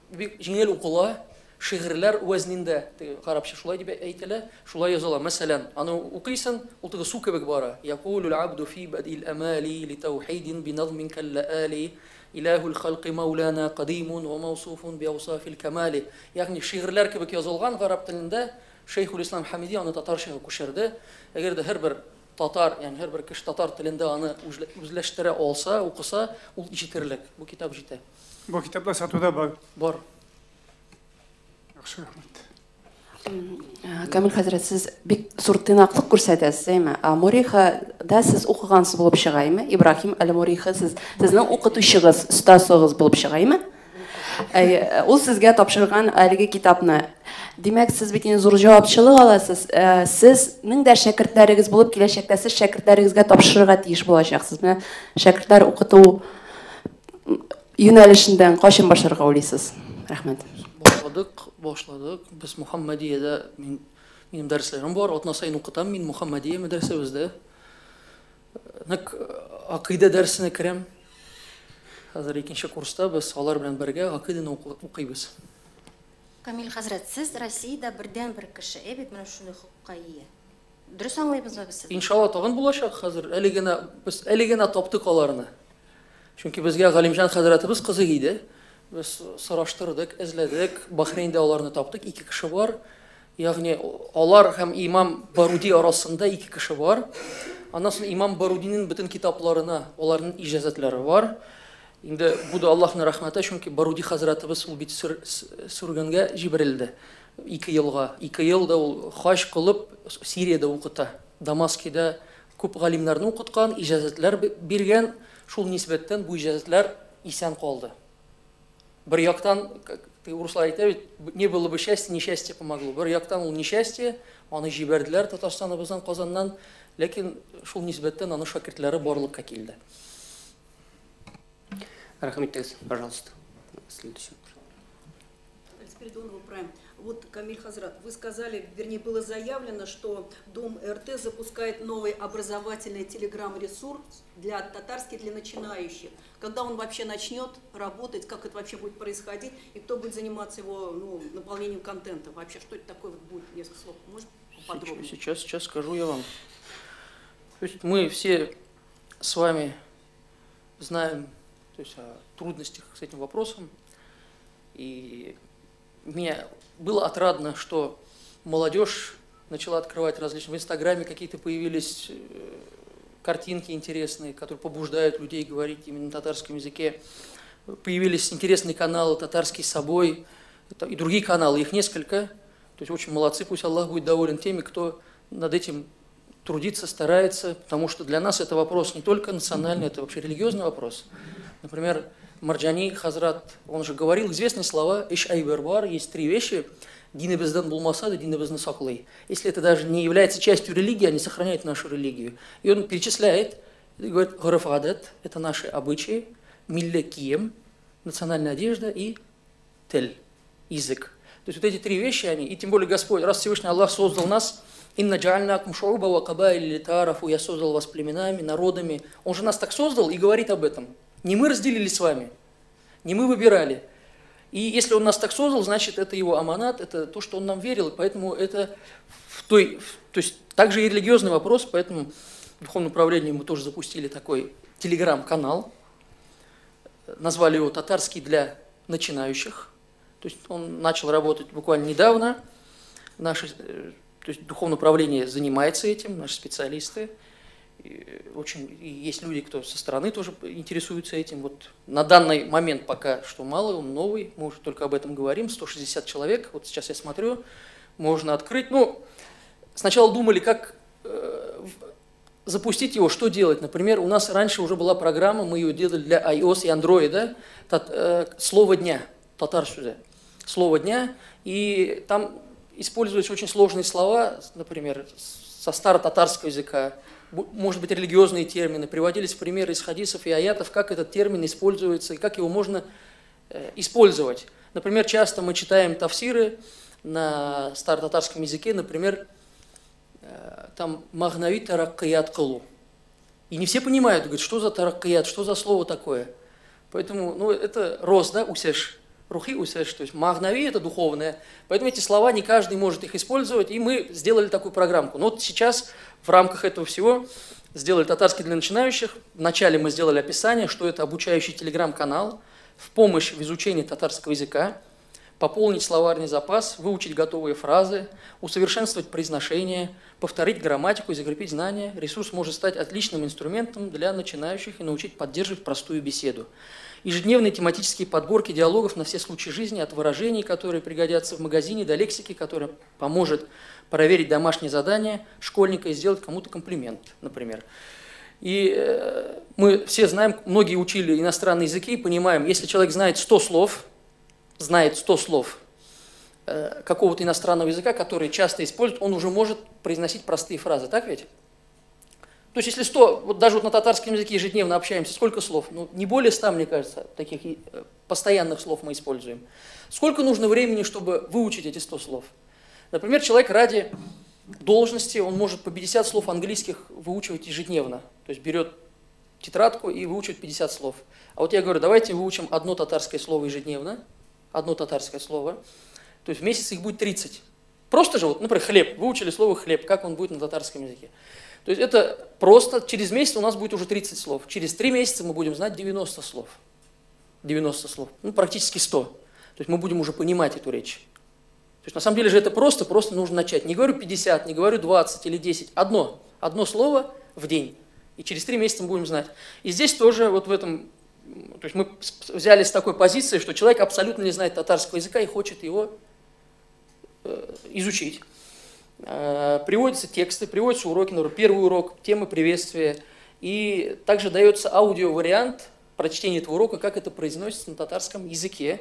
бик җиңел укыла, шигырьләр вәзнендә, гарәпчә шулай дип әйтелә, шулай языла. Мәсәлән, аны укыйсың, ул теге су кебек бара. Якулул абду фи бадил амали ли таухидин би назмин каллаали илахул халқи маулана кадимун ва мавсуфун би awsafil камали. Ягъни шигырьләр кебек язылган гарәп телендә Шейхул Ислам Хамиди аны татарчага күчерде. Әгәр дә һәрбер татар, ягъни һәрбер кеше татар телендә аны үзләштерә алса, укыса, ул җитәрлек. Бу китап җитә. Бу китаплар сатуда бар. Бар. Камил хәзрәт, сез бик зур тыйнаклык күрсәтәсез, әйме? Мурихада сез укыгансыз булып чыга, әйме? Ибраһим аль-Мурихи сезнең укытучыгыз, остазыгыз булып чыга, әйме? Ул сезгә тапшырган әлеге китапны. Димәк, сез бит инде зур җавапчылык аласыз. Сезнең дә шәкертләрегез булып киләчәктә сез шәкертләрегезгә тапшырырга тиеш булачаксыз. Менә шәкертләр укыту юнәлешеннән кайчан башларга уйлыйсыз? Рәхмәт. Башладык. Без Мухаммадиядә, минем дәресләрем бар, атна саен укытам мин Мухаммадия мәдрәсәбездә. Нәкъ акыйда дәресенә керәм. Хәзер икенче курста без алар белән бергә акыйданы укыйбыз. Камил хәзрәт, сез Россиядә бердән-бер кеше, ә бит менә шундый хокукка ия. Дөрес аңлыйбызмы без сезне? Иншалла тагын булачак хәзер. Әле генә без әле генә таптык аларны. Чөнки безгә Галимҗан хәзрәтебез кызык иде. Без сораштырдык, эзләдек, Бахрейнда аларны таптык, ике кеше бар. Ягъни алар һәм Имам Баруди арасында ике кеше бар. Аннан соң Имам Барудиның бөтен китапларына аларның иҗазәтләре бар. Инде бу да Аллаһның рәхмәте, чөнки Баруди хәзрәтебез ул бит сүргенгә җибәрелде. 2 елга. 2 ел да ул хаҗ кылып Сириядә укыта. Дамаскида күп галимнәрне укыткан, иҗазәтләр биргән. Шул нисбәттән бу иҗазәтләр исән калды. Бер яктан, урыслар әйтә бит, не было бы счастья, несчастье помогло. Бер яктан ул несчастье, аны җибәрделәр Татарстаныбыздан, Казаннан, ләкин шул нисбәттән аның шәкертләре барлыкка килде. Рәхмәт итегез, пожалуйста. Следующий вопрос. Спиридонова, Прайм. Вот, Камиль Хазрат, вы сказали, вернее, было заявлено, что Дом РТ запускает новый образовательный телеграм-ресурс для татарских, для начинающих. Когда он вообще начнет работать, как это вообще будет происходить, и кто будет заниматься его, ну, наполнением контента? Вообще, что это такое вот будет? Несколько слов, может, поподробнее? Сейчас скажу я вам. То есть мы все с вами знаем, то есть, о трудностях с этим вопросом. И мне было отрадно, что молодежь начала открывать различные... В Инстаграме какие-то появились картинки интересные, которые побуждают людей говорить именно на татарском языке. Появились интересные каналы «Татарский с собой» и другие каналы, их несколько. То есть очень молодцы, пусть Аллах будет доволен теми, кто над этим трудится, старается, потому что для нас это вопрос не только национальный, это вообще религиозный вопрос. Например, Марджани Хазрат, он же говорил известные слова «Иш айбербар», есть три вещи «Динебезден булмаса да динебезне саклый». Если это даже не является частью религии, они сохраняют нашу религию. И он перечисляет, и говорит «Гореф-адет» – это наши обычаи, «Милле кием» – национальная одежда и «тель» – язык. То есть вот эти три вещи, они, и тем более Господь, раз Всевышний Аллах создал нас, «Инна джаальнакум шу'уба ва кабаиля литаарафу», я создал вас племенами, народами. Он же нас так создал и говорит об этом. Не мы разделили с вами, не мы выбирали. И если он нас так создал, значит, это его аманат, это то, что он нам верил. Поэтому это то есть также и религиозный вопрос, поэтому в Духовном управлении мы тоже запустили такой телеграм-канал. Назвали его «Татарский для начинающих». То есть он начал работать буквально недавно. Наше, то есть Духовное управление занимается этим, наши специалисты. Очень есть люди, кто со стороны тоже интересуются этим. Вот на данный момент пока что мало, он новый, мы уже только об этом говорим, 160 человек, вот сейчас я смотрю, можно открыть. Ну, сначала думали, как запустить его, что делать. Например, у нас раньше уже была программа, мы ее делали для iOS и Android, «Слово дня», татар сюда, «Слово дня», и там используются очень сложные слова, например, со старо-татарского языка, может быть, религиозные термины, приводились примеры из хадисов и аятов, как этот термин используется и как его можно использовать. Например, часто мы читаем тафсиры на старо-татарском языке, например, там «махнави тараккият кылу». И не все понимают, говорят, что за тараккият, что за слово такое. Поэтому, ну, это рост, да, усеш, рухи усеш, то есть махнави – это духовное. Поэтому эти слова не каждый может их использовать, и мы сделали такую программку. Но вот сейчас в рамках этого всего сделали «Татарский для начинающих». Вначале мы сделали описание, что это обучающий телеграм-канал в помощь в изучении татарского языка, пополнить словарный запас, выучить готовые фразы, усовершенствовать произношение, повторить грамматику и закрепить знания. Ресурс может стать отличным инструментом для начинающих и научить поддерживать простую беседу. Ежедневные тематические подборки диалогов на все случаи жизни, от выражений, которые пригодятся в магазине, до лексики, которая поможет проверить домашнее задание школьника и сделать кому-то комплимент, например. И мы все знаем, многие учили иностранные языки и понимаем, если человек знает 100 слов, какого-то иностранного языка, который часто используют, он уже может произносить простые фразы, так ведь? То есть если 100, вот даже вот на татарском языке ежедневно общаемся, сколько слов? Ну, не более 100, мне кажется, таких постоянных слов мы используем. Сколько нужно времени, чтобы выучить эти 100 слов? Например, человек ради должности, он может по 50 слов английских выучивать ежедневно. То есть берет тетрадку и выучивает 50 слов. А вот я говорю, давайте выучим одно татарское слово ежедневно, одно татарское слово, то есть в месяц их будет 30. Просто же, вот, например, хлеб, выучили слово хлеб, как он будет на татарском языке. То есть это просто, через месяц у нас будет уже 30 слов, через 3 месяца мы будем знать 90 слов. 90 слов, ну практически 100. То есть мы будем уже понимать эту речь. То есть на самом деле же это просто нужно начать. Не говорю 50, не говорю 20 или 10, одно слово в день. И через 3 месяца мы будем знать. И здесь тоже вот в этом То есть мы взяли с такой позиции, что человек абсолютно не знает татарского языка и хочет его изучить. Приводятся тексты, приводятся уроки, например, первый урок, темы приветствия. И также дается аудиовариант прочтения этого урока, как это произносится на татарском языке.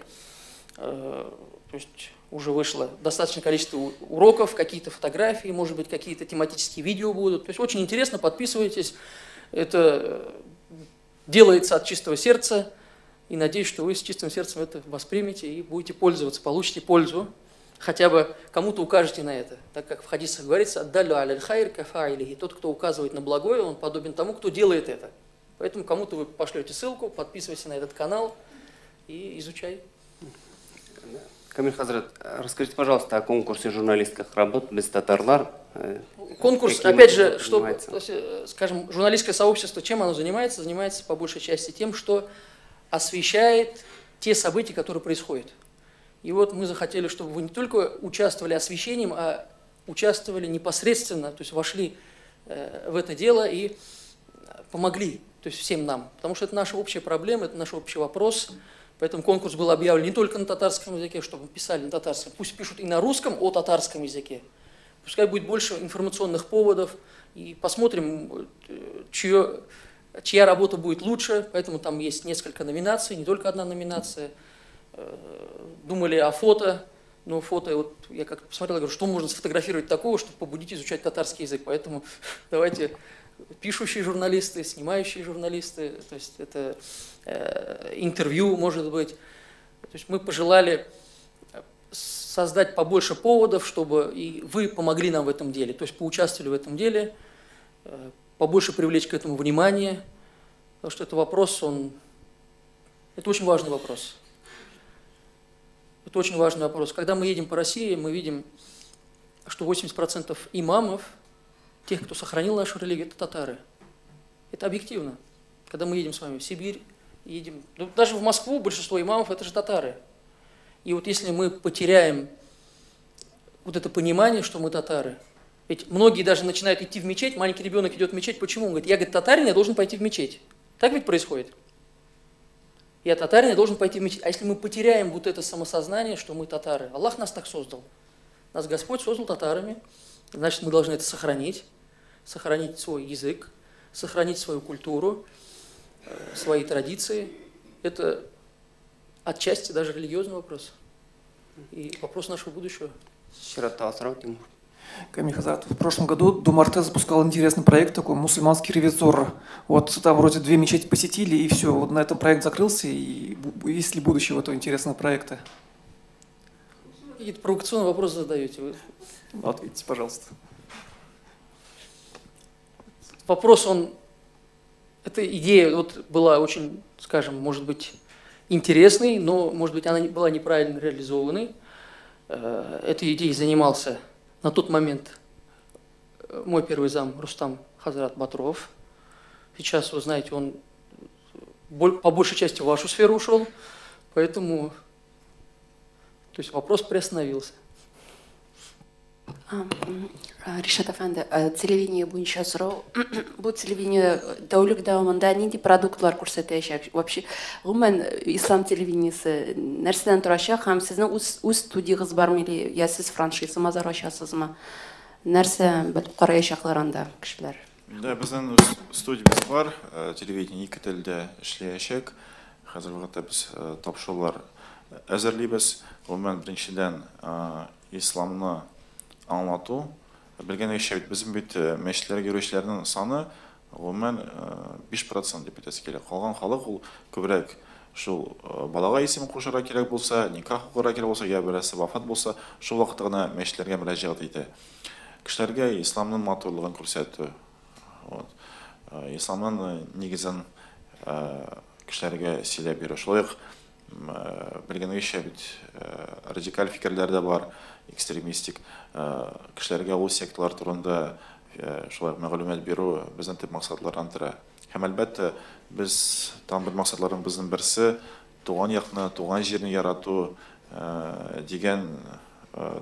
То есть уже вышло достаточное количество уроков, какие-то фотографии, может быть, какие-то тематические видео будут. То есть очень интересно, подписывайтесь. Это делается от чистого сердца. И надеюсь, что вы с чистым сердцем это воспримете и будете пользоваться, получите пользу. Хотя бы кому-то укажете на это. Так как в хадисах говорится, «Аддалю аляль хайр кафаилихи». Тот, кто указывает на благое, он подобен тому, кто делает это. Поэтому кому-то вы пошлете ссылку, подписывайся на этот канал и изучай. Камиль Хазрат, расскажите, пожалуйста, о конкурсе журналистских работ «Без татарлар». Конкурс, опять же, что, скажем, журналистское сообщество, чем оно занимается? Занимается по большей части тем, что освещает те события, которые происходят. И вот мы захотели, чтобы вы не только участвовали освещением, а участвовали непосредственно, то есть вошли в это дело и помогли, то есть всем нам. Потому что это наша общая проблема, это наш общий вопрос. Поэтому конкурс был объявлен не только на татарском языке, чтобы писали на татарском, пусть пишут и на русском о татарском языке. Пускай будет больше информационных поводов, и посмотрим, чья работа будет лучше. Поэтому там есть несколько номинаций, не только одна номинация. Думали о фото, но фото, вот я как-то посмотрел, говорю, что можно сфотографировать такого, чтобы побудить изучать татарский язык. Поэтому давайте пишущие журналисты, снимающие журналисты, то есть это интервью, может быть. То есть мы пожелали создать побольше поводов, чтобы и вы помогли нам в этом деле, то есть поучаствовали в этом деле, побольше привлечь к этому внимание, потому что это вопрос, это очень важный вопрос. Это очень важный вопрос. Когда мы едем по России, мы видим, что 80% имамов, тех, кто сохранил нашу религию, это татары. Это объективно. Когда мы едем с вами в Сибирь, едем, ну, даже в Москву большинство имамов – это же татары. И вот если мы потеряем вот это понимание, что мы татары, ведь многие даже начинают идти в мечеть, маленький ребенок идет в мечеть, почему? Он говорит, я, говорит, татарин, я должен пойти в мечеть. Так ведь происходит? Я татарин, я должен пойти в мечеть. А если мы потеряем вот это самосознание, что мы татары, Аллах нас так создал. Нас Господь создал татарами, значит, мы должны это сохранить, сохранить свой язык, сохранить свою культуру, свои традиции. Это отчасти даже религиозный вопрос и вопрос нашего будущего. Камиль Хазрат, в прошлом году Дом РТ запускал интересный проект такой «Мусульманский ревизор». Вот там вроде 2 мечети посетили, и все, вот на этом проект закрылся. И есть ли будущее у этого интересного проекта? Какие-то провокационные вопросы задаете вы. Ну, ответьте, пожалуйста. Вопрос, эта идея вот была очень, скажем, может быть, интересной, но, может быть, она была неправильно реализованной. Этой идеей занимался на тот момент мой первый зам Рустам Хазрат Батров. Сейчас, вы знаете, он по большей части в вашу сферу ушел, поэтому, то есть вопрос приостановился. Ришат әфәнде, телевидение буенча сорау. Бу телевидение тәүлек дәвамында нинди продуктлар күрсәтәчәк? Вообще, гомумән, ислам телевидениесе нәрсәдән торачак һәм сезнең үз студиягыз бармы или я сез франшиза мазар ачасызмы? Нәрсә белеп караячаклар анда кешеләр? Да, безнең үз студиябез бар, телевидение ике телдә эшләячәк. Хәзерге вакытта без тапшырулар әзерлибез. Гомумән, беренчедән, исламны аңлату. Белгәнегезчә, бит безнең бит мәчетләргә йөрүчеләрнең саны гомумән 5% дип әйтәсе килә. Калган халык ул күбрәк шул балага исем кушарга кирәк булса, никах укырга кирәк булса, я берәрсе вафат булса, шул вакытта гына мәчетләргә мөрәҗәгать итә. Кешеләргә исламның матурлыгын күрсәтү, вот, исламның нигезен кешеләргә сөйләп бирү. Шулай ук белгәнегезчә бит радикаль фикерләр дә бар, экстремистик. Кешеләргә ул секталар турында шулай ук мәгълүмат бирү безнең төп максатлардан тора. Һәм әлбәттә, без там бер максатларыбызның берсе туган якны, туган җирне ярату дигән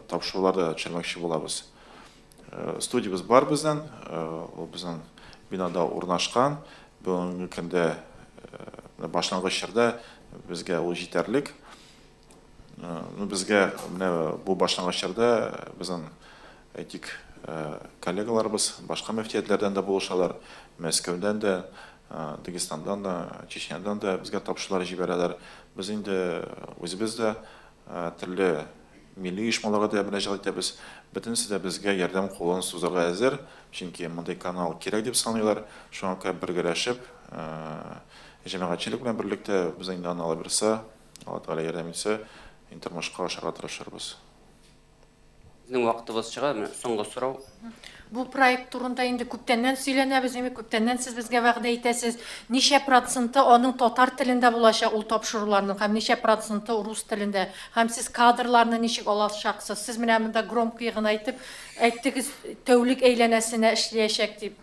тапшырулар да төшермәкче булабыз. Студиябез бар безнең, ул безнең бинада урнашкан. Бүгенге көндә Башлангыч чорда безгә ул җитәрлек. Ну, безгә менә бу башлангыч чорда безнең, әйтик, коллегаларыбыз башка мөфтиятләрдән дә булышалар, Мәскәүдән дә, Дагестандан да, Чечнядан да безгә тапшырулар җибәрәләр. Без инде үзебез дә төрле милли оешмаларга да мөрәҗәгать итәбез. Бөтенесе дә безгә ярдәм кулын сузарга әзер, чөнки мондый канал кирәк дип саныйлар. Шуңа күрә бергәләшеп, җәмәгатьчелек белән берлектә без инде аны, Алла бирса, Алла Тәгалә ярдәм итсә, инде тормышка ашырырга тырышырбыз. Безнең вакытыбыз чыга, менә соңгы сорау. Бу проект турында инде күптәннән сөйләнәбез, инде күптәннән сез безгә вәгъдә итәсез. Ничә проценты аның татар телендә булачак ул тапшыруларның һәм ничә проценты рус телендә? Һәм сез кадрларны ничек алачаксыз? Сез менә монда громкий гына әйтеп әйттегез, тәүлек әйләнәсенә эшләячәк дип.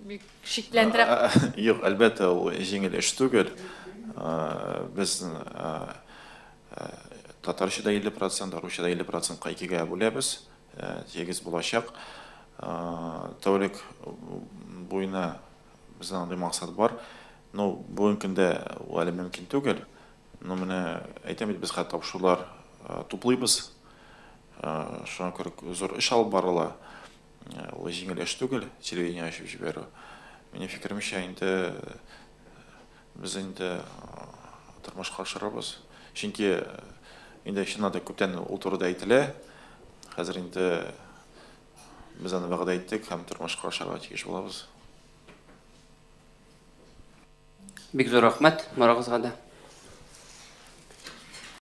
Бик шикләндерә. Юк, әлбәттә, ул җиңел эш түгел. Без татарча да 50%, русча да 50%-ка икегә бүләбез. Тигез булачак. Тәүлек буена безнең андый максат бар. Ну, бүгенге көндә ул әле мөмкин түгел. Ну, менә әйтәм бит, без хәтта тапшырулар туплыйбыз. Шуңа күрә зур эш алып барыла. Ул җиңел эш түгел, телевидение ачып җибәрү. Минем фикеремчә, инде без инде тормышка ашырабыз. Чөнки инде чыннан да күптән ул турыда әйтелә. Хәзер инде без аны вәгъдә иттек һәм тормышка ашырырга тиеш булабыз. Бик зур рәхмәт барыгызга да.